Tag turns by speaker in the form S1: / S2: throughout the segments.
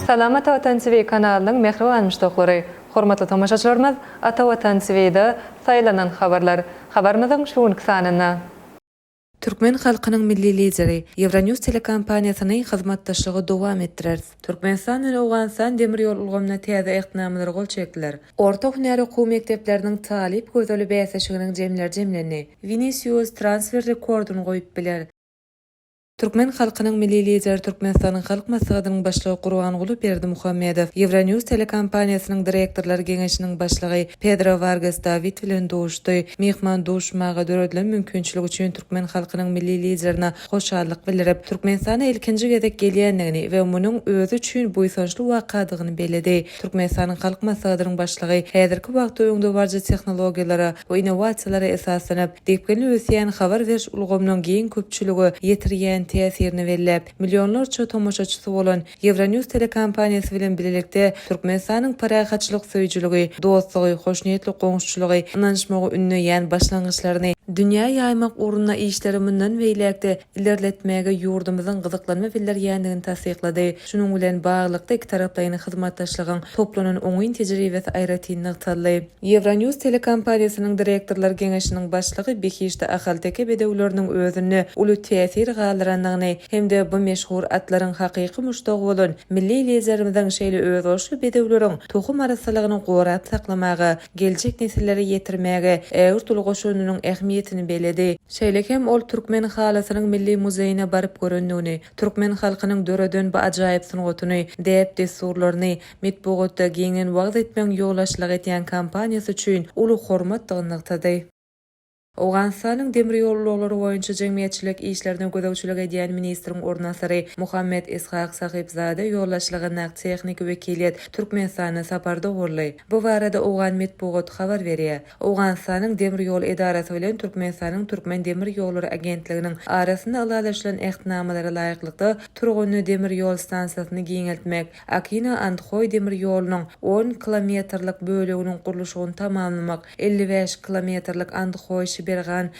S1: Salam Ata Watan TV kanalynyň mähriban muşdaklary! Hormatly tomaşaçylarymyz, Ata Watan TV-de Saýlanan habarlar habarymyzyň şu günki sanynda. Türkmen halkynyň Milli Lideri, Euronews telekompaniýasyny hyzmatdaşlygy dowam etdireris. Türkmenistan bilen Owganystan demir ýol ulgamynda täze Ähtnamalara gol çekdiler. Orta hünär okuw mekdepleriniň Talyp gözeli bäsleşiginiň jemleri jemlendi. Winisius transfer rekordyny goýup biler. Türkmen halkynyň Milli Lideri Türkmenistanyň Halk Maslahatynyň Başlygy Gurbanguly Berdimuhamedow Euronews telekompaniýasynyň direktorlar geňeşiniň başlygy Pedro Wargas Dawid bilen duşdy. Myhman duşmaga döredilen mümkinçilik üçin türkmen halkynyň Milli Liderine hoşallyk bildirip, Türkmenistana ilkinji gezek gelýändigini we munuň özi üçin buýsançly wakadygyny belledi. Türkmenistanyň Halk Maslahatynyň Başlygy häzirki wagtda öňdebaryjy tehnologiýalara we innowasiýalara esaslanyp, depginli ösýän habar beriş ulgamynyň giň köpçülige ýetirýän täsirini belläp, millionlarça tomaşaçysy bolan Euronews telekompaniýasy bilen bilelikde Türkmenistanyň parahatçylyk söýüjiligi, dostlugy, hoşniýetli goňşuçylygy, ynanyşmagy ündeýän başlangyçlaryny dünýä ýaýmak ugrunda işleri mundan beýläk-de ilerletmäge ýurdumyzyň gyzyklanma bildirýändigini tassyklady. Şunuň bilen baglylykda, ikitaraplaýyn hyzmatdaşlygyň toplanan oňyn tejribesi aýratyn nygtaldy. Euronews telekompaniýasynyň direktorlar geňeşiniň başlygy behişdi ahalteke bedewleriniň özünde uly täsir galdyrandygyny hem-de bu meşhur atlaryň hakyky muşdagy bolan milli Liderimiziň şeýle özboluşly bedewleriň tohum arassalygyny gorap saklamaga, geljek nesillere ýetirmäge ägirt uly goşandynyň ähmiýetini belledi. Şeýle hem ol Türkmen halysynyň milli muzeýine baryp görendigini, türkmen halkynyň döreden bu ajaýyp sungatyny, däp-dessurlaryny metbugatda giňden wagyz etmegiň ýolbaşçylyk edýän kompaniýasy üçin uly hormatdygyny nygtady. Owganystanyň demir ýol ulaglary boýunça jemgyýetçilik işlerine gözegçilik edýän ministriň orunbasary Muhammet Ishak Sahypzade ýolbaşçylygyndaky tehniki wekiliýet Türkmenistanda saparda boldy. Bu barada owgan metbugaty habar berýär. Owganystanyň demir ýol edarasy bilen Türkmenistanyň Türkmen demir ýollary agentliginiň arasynda ylalaşylan ähtnamalara laýyklykda Turgundy demir ýol stansiýasyny giňeltmek, Akina-Andhoý demir ýolunyň on kilometrlik böleginiň gurluşygyny tamamlamak, 55 kilometrlik Andhoý-Şibergan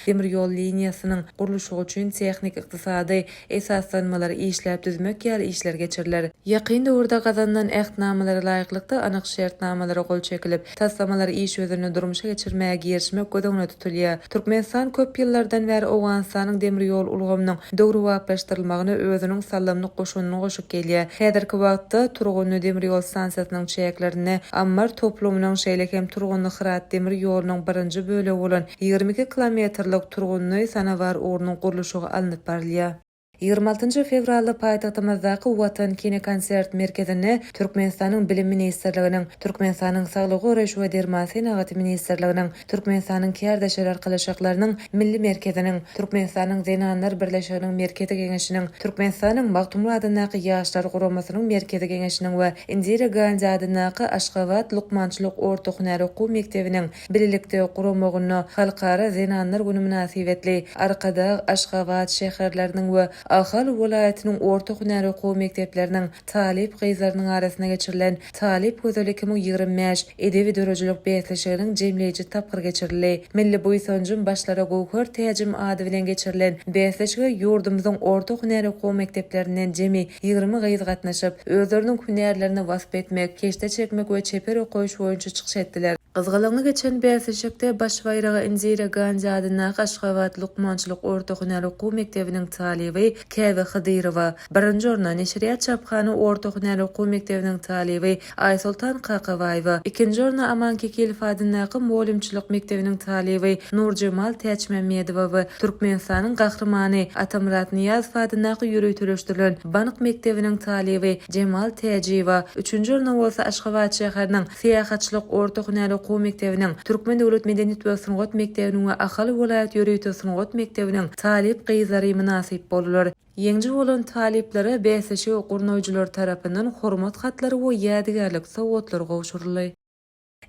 S1: demir ýol liniýasynyň gurluşygy üçin tehniki-ykdysady esaslanmalary işläp düzmek ýaly işler geçiriler. Ýakyn döwürde gazanylan ähtnamalara laýyklykda anyk şertnamalara gol çekilip, taslamalary iş ýüzünde durmuşa geçirmäge girişmek göz öňünde tutulýar. Türkmenistan köp ýyllardan bäri Owganystanyň demir ýol ulgamynyň döwrebaplaşdyrylmagyna özüniň saldamly goşandyny goşup gelýär. Häzirki wagtda Turgundy demir ýol stansiýasynyň çäklerinde Ammar toplumynyň, şeýle hem Turgundy-Hyrat demir ýolunyň birinji bölegi bolan 22 kilometrlik Turgundy-Sanabar ugrunyň gurluşygy alnyp barylýar. 26 fewralda paýtagtymyzdaky Watan kinokonsert merkezinde Türkmenistanyň Bilim ministrliginiň, Türkmenistanyň Saglygy goraýyş we derman senagaty ministrliginiň, Türkmenistanyň Kärdeşler arkalaşyklarynyň Milli merkeziniň, Türkmenistanyň Zenanlar birleşiginiň Merkezi Geňeşiniň, Türkmenistanyň Magtymguly adyndaky Ýaşlar guramasynyň Merkezi Geňeşiniň we Indira Gandi adyndaky Aşgabat lukmançylyk orta hünär okuw mekdebiniň bilelikde guramagynda Halkara zenanlar güni mynasybetli Arkadag, Aşgabat şäherleriniň we Ahal welaýatynyň orta hünär okuw mekdepleriniň talyp gyzlarynyň arasynda geçirilen Talyp gözeli 2025 edebi-döredijilik bäsleşiginiň jemleýji tapgyry geçirildi. Milli buýsanjym başlara göwher täjim ady bilen geçirilen bäsleşige ýurdumyzyň orta hünär okuw mekdeplerinden jemi 20 gyz gatnaşyp, özleriniň hünärlerini wasp etmek, keşde çekmek we çeper okaýyş boýunça çykyş etdiler. Gyzgalaňly geçen bäsleşikde baş baýraga Indira Gandi adyndaky Aşgabat lukmançylyk orta hünär okuw mekdebiniň talyby Käbe Hydyrowa, birinji orna Neşirýat çaphana orta hünär okuw mekdebiniň talyby Aýsoltan Kakabaýewa, ikinji orna Aman Kekilow adyndaky mugallymçylyk mekdebiniň talyby Nurjemal Täçmämmedowa we Türkmenistanyň Gahrymany Atamyrat Nyýazow adyndaky ýöriteleşdirilen bank mekdebiniň talyby Jemal Täjiýewa, üçünji orna bolsa Aşgabat şäheriniň Syýahatçylyk orta hünär okuw mekdebiniň, Türkmen döwlet medeniýet we sungat mekdebiniň we Ahal welaýat ýörite sungat mekdebiniň talyp gyzlary mynasyp boldular. Ýeňiji bolan talyplara bäsleşigi gurnaýjylar tarapyndan hormat hatlary we ýadygärlik sowgatlary gowşuryldy.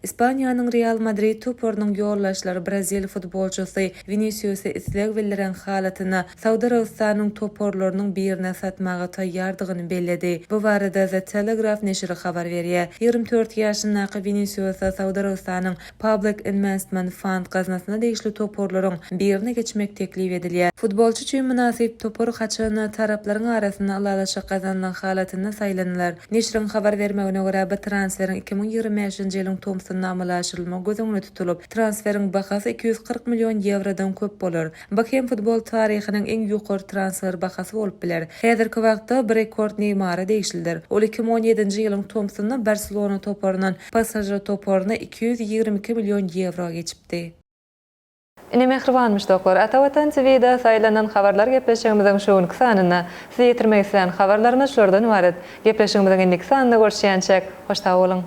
S1: Ispaniýanyň Real Madrid toparynyň ýolbaşçylary brazil futbolçysy Winisiuse isleg bildiren halatynda Saud Arabystanynyň toparlarynyň birine satmaga taýýardygyny belledi. Bu barada The Telegraph neşiri habar berýär. 24 ýaşyndaky Winisiusa Saud Arabystanyň Public Investment Fund gaznasyna degişli toparlaryň birine geçmek teklip edilýär. Futbolçy üçin mynasyp topar haçan taraplaryň arasynda ylalaşyk gazanylan halatynda saýlanylar. Neşiriň habar bermegine görä, bu transferiň 2025-nji ýylyň tomsunda amala aşyrylmagy göz öňünde tutulyp, transferiň bahasy 240 million ýewrodan köp bolar. Bu hem futbol taryhynyň iň ýokary transfer bahasy bolup biler. Häzirki wagtda bu rekord Neýmara degişlidir. Ol 2017-nji ýylyň tomsunda Barselona toparyndan PSŽ toparyna 222 million ýewro geçipdi. Ine mähriban muşdaklar, Ata Watan TV-da saýlanan habarlar gepleşigimiziň şu günki sanynda size ýetirmek islän habarlarymyz şulardan ybarat. Gepleşigimiziň indiki sanynda görüşýänçäk, hoş sag boluň!